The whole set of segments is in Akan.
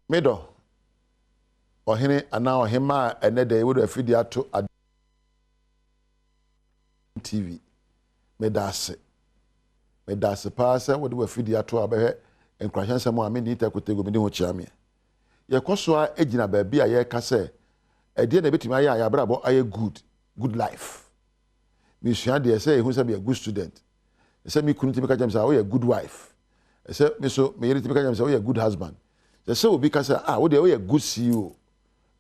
Me dɔ, ɔhene anaa ɔhemmaa a ɛnnɛ da yi wode w'afidie ato Adom TV, meda ase. Meda ase paa sɛ wode w'afidie ato a wobɛhwɛ nkuranhyɛ nsɛm a me Nita Kotego mede ho kyea meɛ. Yɛkɔ so ara gyina baabi a yɛreka sɛ ɛdeɛn na ɛbɛtumi ayɛ a yɛabrabɔ ayɛ good, good life. Mesua deɛ sɛ yɛhu sɛ meyɛ good student. Sɛ me kunu tumi ka kyerɛ me sɛ woyɛ good wife. Sɛ me so me yere tumi ka kyerɛ me sɛ woyɛ good husband. Sɛ sɛ obi ka sɛ ah wo deɛ woyɛ good CEO.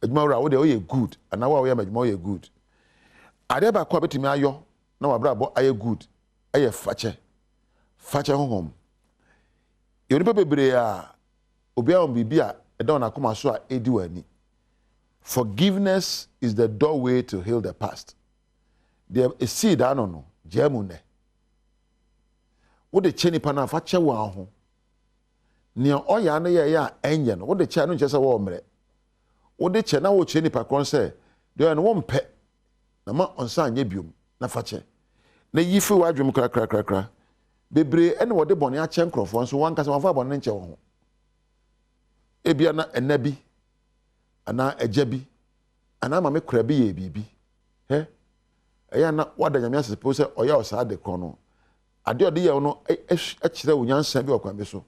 Adwuma wura wo deɛ woyɛ good anaa wo a woyɛ m'adwuma woyɛ good. Adeɛ baako a bɛtumi ayɔ na w'abrabɔ ayɛ good ɛyɛ fakyɛ. Fakyɛ honhom. Yɛwɔ nipa bebree a obiara wɔ biribi a ɛda wɔn akoma so a ɛredi wɔn ani. Forgiveness is the doorway to heal the past. Deɛ ɛsii daa no no, gyaa mu nnɛ. Wode kyɛ nipa no a, fa kyɛ wɔn ho. Nea ɔyɛ ano yɛɛyɛ a ɛnyɛ no, wode kyɛ a, ɛno nkyerɛ sɛ wɔwɔ mmerɛ. Wode kyɛ na wokyerɛ nipa korɔ no sɛ deɛ ɔyɛ no wompɛ na ma ɔnsan nyɛ biom na fa kyɛ. Na yi firi w'adwene mu korakorakorakora. Bebree na wɔde bɔne akyɛ nkurɔfoɔ nso wɔn ankasa wɔmfa bɔne no nkyɛ wɔn ho. Ebia na ɛna bi anaa agya bi anaa maame kora bi yɛɛ biribi. Hɛ, ɛyɛ a na woada Nyame ase po sɛ ɔyɛ wo saa ade korɔ no. Adeɛ a ɔde yɛ wo no kyerɛ wo nyansa bi wɔ kwan bi so.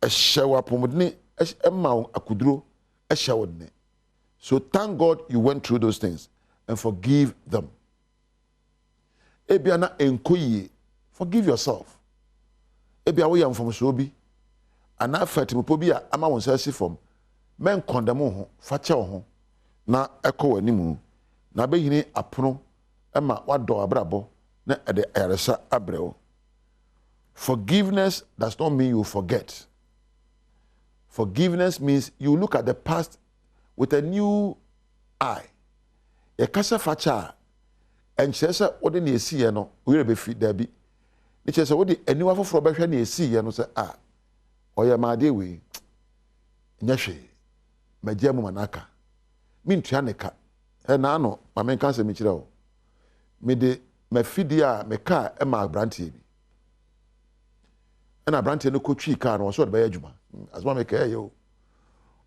Ɛhyɛ wo apɔmudene, ɛma wo akoduro, ɛhyɛ wo dene. So thank God you went through those things and forgive them. Ebia na ɛnkɔ yie, forgive yourself. Ebia woyɛ mfomsoɔ bi anaa fa atirimpɔ bi a ama wo nsa asi fam. Mɛnkɔndɛm wo ho, fa kyɛ wo ho na kɔ w'anim na abɛhini apono ma woadɔ w'abrabɔ na ɛde ayaresa abrɛ wo. Forgiveness does not mean you forget. Forgiveness means you look at the past with a new eye. Yɛka sɛ fakyɛ a, ɛnkyerɛ sɛ wode nea esiiɛ no wo werɛ bɛfi, daabi. Ne kyerɛ sɛ wode aniwa foforɔ bɛhwɛ nea esiiɛ no sɛ, ah, ɔyɛ me adeɛ wei, nyɛ hwee, magye amu ma no aka. Mentua ne ka. Ɛ, naano, ma menka asɛm yi kyerɛ wo. Mede m'afidie a me kaa maa aberanteɛ bi. Ɛna aberanteɛ no kɔtwii kaa no, ɔsɛ ɔde bɛyɛ adwuma. Asɛm a meka ɛyɛ o.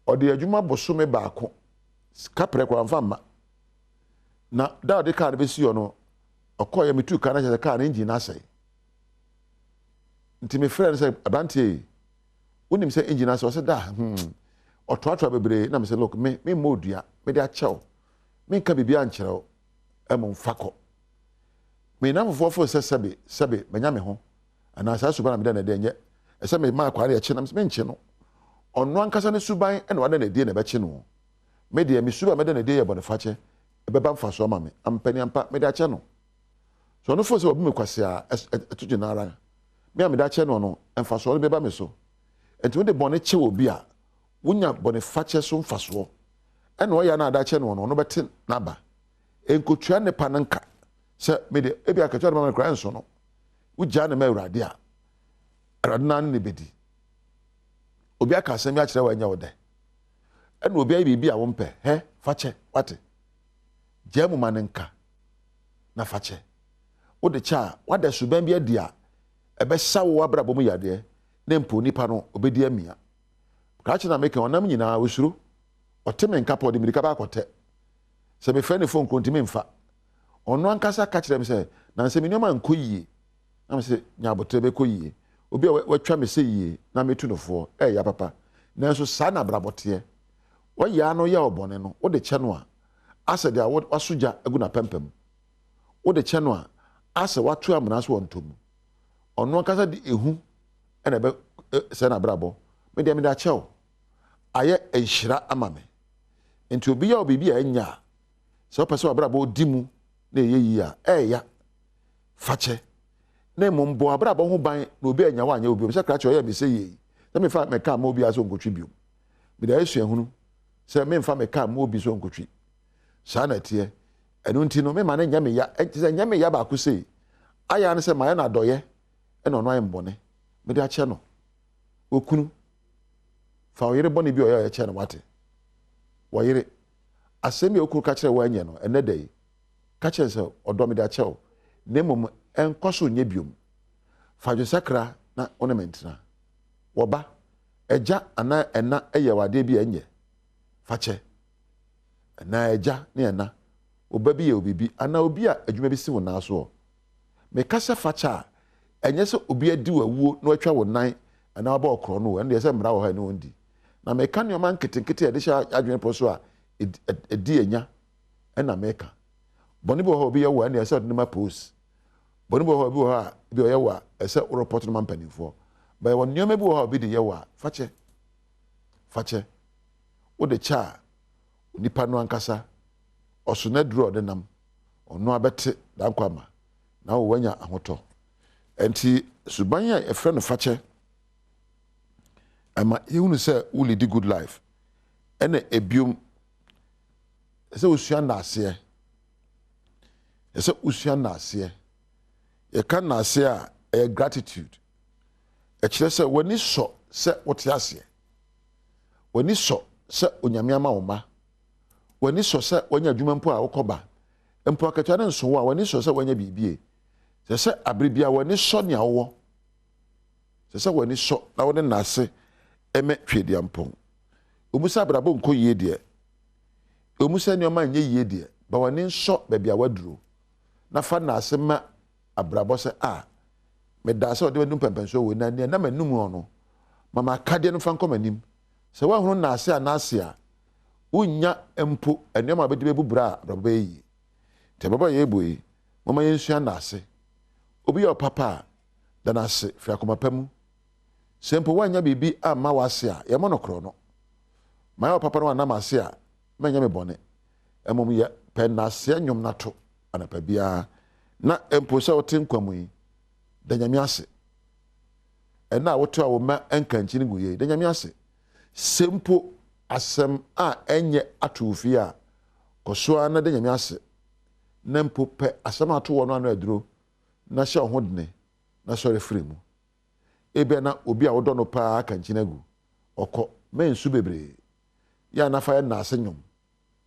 Ɔde adwuma bosome baako, kaprɛ koraa mfa mma. Na da a ɔde kaa no bɛsi hɔ no, ɔkɔeɛ metuu kaa no kyerɛ sɛ kaa no engine no asɛe. Nti mefrɛɛ no sɛ aberanteɛ yi, wonim sɛ engine asɛe? Ɔsɛ da hmm. Ɔtoatoa bebree na mesɛ look me memmɔ odua, mede akyɛ wo. Menka biribiara nkyerɛ wo, mmom fa kɔ. Me nnamfofoɔ feel sɛ sɛbe sɛbe manya me ho anaa saa suban a meda no adi ɛnyɛ ɛsɛ mema akwaa no yɛkye no, menkye no. Ɔno ankasa ne suban na wada no adie na ɛbɛkye no. Me deɛ, me su a mɛda no adi yɛ bɔnefakyɛ, ɛbɛba mfasoɔ ama me. Ampaniampa, mede akyɛ no. Sɛ ɔno feel sɛ wabu me kwasea a, ɛto gyina ara. Me a mede akyɛ noɔ no, mfasoɔ no bɛba me so. Enti wode bɔne kyɛ obi a, wonya bɔnefakyɛ so mfasoɔ. Ɛna ɔyɛ a na ade akyɛ noɔ no, ɔno bɛte n'aba. Ɛnkɔtua nnepa no nka sɛ, me deɛ, ebia akatua a wode ma me no koraa ɛnso no. Wogyaa no ma Awurade a, Awurade no ara ne no bɛdi. Obi aka asɛm bi akyerɛ wo a ɛnyɛ wo dɛ. Ɛna obi ayɛ biribi a wompɛ, hɛ, fa kyɛ, wate? Gyaa mu ma no nka, na fa kyɛ. Wode kyɛ a, woada suban bi adi a ɛbɛsa wo w'abrabɔ mu yadeɛ, na mpo nipa no, ɔbɛdi amia. Krakye na meka, ɔnam nyinaa, ɔsuro. Ɔte me nka pɛ, ɔde mmirika ba akɔtɛ. Sɛ mefrɛ ne fon koro, ntumi mfa. Ɔno ankasa ka kyerɛ me sɛ, Nansɛ me nneɛma nkɔ yie. Na mese, Nya aboterɛ, ɛbɛkɔ yie. Obi a watwa me sɛ yie na metu no foɔ, ɛyɛ ya papa. Nanso saa na abrabɔ teɛ. W'ayaa no yɛ wo bɔne no, wode kyɛ no a, asɛ deɛ woaso gya agu n'apampam. Wode kyɛ no a, asɛ woato amena so wɔ ntɔ mu. Ɔno ankasa de ehu na ɛbɛsɛe n'abrabɔ. Me deɛ mede akyɛ wo. Ayɛ nhyira ama me. Enti obi yɛ wo biribi a ɛnyɛ a, sɛ wopɛ sɛ w'abrabɔ di mu na ɛyɛ yie a, ɛyɛ ya. Fa kyɛ. Na mmom bɔ w'abrabɔ ho ban na obi annya wo anyɛ wo bio. Sɛ krakye ɔyɛɛ me sɛ yie yi, sɛ memfa me kaa mma obiara sɛ ɔnkɔtwi bio. Mede ayɛ suahunu sɛ memfa me kaa mma obi sɛ ɔnkɔtwi. Saa na ɛteɛ. Ɛno nti no, memma no nyɛ me ya. Kyerɛ sɛ ɛnyɛ me ya baako sei. Ayɛ ara ne sɛ mayɛ no adɔeɛ na ɔno ayɛ me bɔne. Mede akyɛ no. Okunu, fa wo yere bɔne bi a ɔyɛ a kyɛ no, wate? Wɔ yere, asɛm bi a wo kunu ka kyerɛɛ wo a ɛnyɛ no, ɛnnɛ da yi, Ka kyerɛ no sɛ, 'Ɔdɔ, mede akyɛ wo, na mmom ɛnkɔ so nyɛ bio. Fa adwensakra na wo ne me ntena. Wɔ ba, Agya anaa ɛna yɛ wo adeɛ bi a ɛnyɛ, fa kyɛ. Anaa agya ne ɛna, wo ba bi yɛ wo biribi anaa obi a adwuma bi si wo nan soɔ. Meka sɛ fa kyɛ a, ɛnyɛ sɛ obi adi wo awuo na watwa wo nan anaa wabɔ wo korɔno o, ɛno deɛ sɛ mmara wɔ hɔ a ɛne wɔn di. Na meka nneɛma nketenkete a yɛde hyɛ adwene pɔ so a ɛdi anya ɛna meka. Bɔne bi wɔ hɔ a obi yɛ wo a ɛnna ɛsɛ sɛ ɔde no ma post. Bɔne bi wɔ hɔ a obi wɔ hɔ a ebi ɔyɛ wo a ɛsɛ wo report no ma mpanimfoɔ. But yɛwɔ nneɛma bi wɔ hɔ a obi de yɛ wo a fa kyɛ. Fa kyɛ. Wode kyɛ a onipa no ankasa ɔso n'aduru a ɔde nam ɔno abɛte dankwa ama na wo wanya ahotɔ. Ɛnti suban a yɛfrɛ no fakyɛ ɛma yɛhunu sɛ wo lead good life. Ɛna ebiom ɛsɛ wosua nnaaseɛ. Ɛsɛ wosua nnaaseɛ. Yɛka nnaaseɛ a, ɛyɛ gratitude. Ɛkyerɛ sɛ w'ani sɔ sɛ wote aseɛ. W'ani sɔ sɛ Onyame ama wo mma. W'ani sɔ sɛ wanya adwuma mpo a wokɔ ba. Mpo akatua no nso wo a, w'ani sɔ sɛ wanya biribi. Ɛsɛ sɛ abere biara w'ani sɔ nea wowɔ. Ɛsɛ sɛ w'ani sɔ na wode nnaase ɛmɛ Tweaduampɔn. Ɛwom sɛ abrabɔ nkɔ yie deɛ, ɛwom sɛ nneɛma nyɛ yie deɛ, ma w'ani nsɔ baabi a woaduro, na fa nnaase ma abrabɔ sɛ, A, medaa sɛ ɔde m'adu mpɛmpɛnsoɔ wei, na nea ɛnam m'anum hɔ no, ma m'akadeɛ no mfa nkɔ m'anim. Sɛ woanhunu nnaase a n'ase a, wonnya mpo nneɛma a wobɛdi bɛbu bra a abrabɔ bɛyɛ yie. Nti abrabɔ a yɛrebɔ yi, momma yɛnsua nnaase. Obi yɛ wo papa a, da no ase firi akoma pa mu. Sɛ mpo woannya biribi amma w'ase a, yɛ mmɔ no korɔno. Mayɛ wo papa na woanna m'ase a, mɛnyɛ me bɔne. Mmom yɛ pɛ nnaseɛ nnwom na to anɔpa biara, na mpo sɛ wote nkwa mu yi, da Nyame ase. Ɛnnɛ a wote a wo mma nkankyi no gu yei, da Nyame ase. Sɛ mpo asɛm a ɛnyɛ ato wo fie a, kɔ so ara na da Nyame ase, na mpo pɛ asɛm a ato woɔ no ano aduro na hyɛ wo ho dene na sɔre firi mu. Ebia na obi a wodɔ no paa aka nkyen agu. Ɔkɔ, mɛnsu bebree. Yɛ a na fa yɛ nnaase nnwom,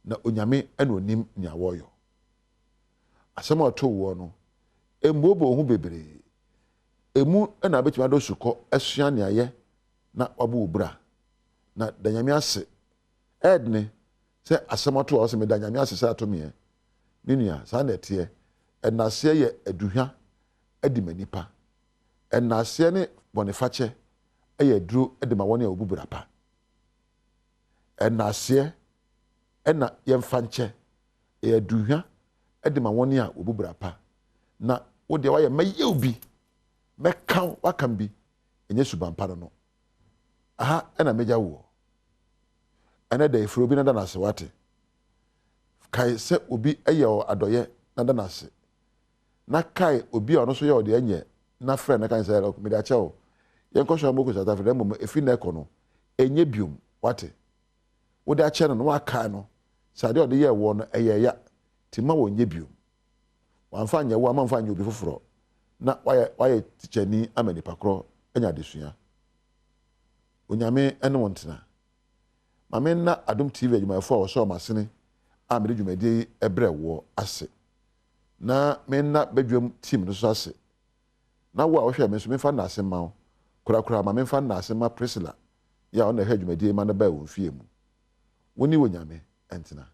na Onyame na onim nea wɔyɔ. Asɛm a ɔtoo woɔ no, mmooboo wo ho bebree. Emu na wobɛtumi adɔ sukɔ asua nea yɛ na wabɔ wo bra. Na da Nyame ase. Ɛɛdene sɛ asɛm ato a wose meda Nyame ase sɛ ato meɛ. Me nua, saa na ɛteɛ. Ɛnnaseɛ yɛ aduhwa de ma nipa. Nnaaseɛ ne bɔnefakyɛ yɛ aduro de ma wɔn a wɔbu bra pa. Nnaaseɛ na yɛmfa nkyɛ yɛ aduhwa de ma wɔn a wɔbu bra pa. Na wo deɛ woayɛ mɛyɛ wo bi, mɛka wo, woaka me bi, ɛnyɛ suban pa no no. Aha na mɛgya woɔ. Ɛnɛ da yi, frɛ obi na da no ase, woate? Kae sɛ obi yɛ wo adɔeɛ na da no ase. Na kae obi a ɔno nso yɛ wo deɛ nyɛ na frɛ no ka ne sɛ, Look, mede akyɛ wo. Yɛnkɔ so ara mmɔ South Africa na mmom ɛfiri nnɛ rekɔ no, ɛnyɛ biom. Woate? Wode akyɛ no na woakae no sɛ adeɛ a ɔde yɛɛ woɔ no, ɛyɛɛ ya, nti mma wɔnyɛ biom. Wamfa anyɛ wo a, mma mfa nyɛ obi foforɔ. Na woayɛ, woayɛ tikyani ama nipa korɔ anya adesua. Onyame ne wo ntena. Ma menna Adom TV adwumayɛfoɔ a wɔsɔɔ m'asene a mede dwumadie yi brɛ woɔ ase. Na menna badwam team no nso ase. Na wo a wohwɛɛ me nso, memfa nnaase mma wo. Korakora, ma memfa nnaase mma Priscilla yi a ɔno na ɛhwɛɛ dwumadie yi ma no baa wo mfie mu. Wo ne Onyame ntena.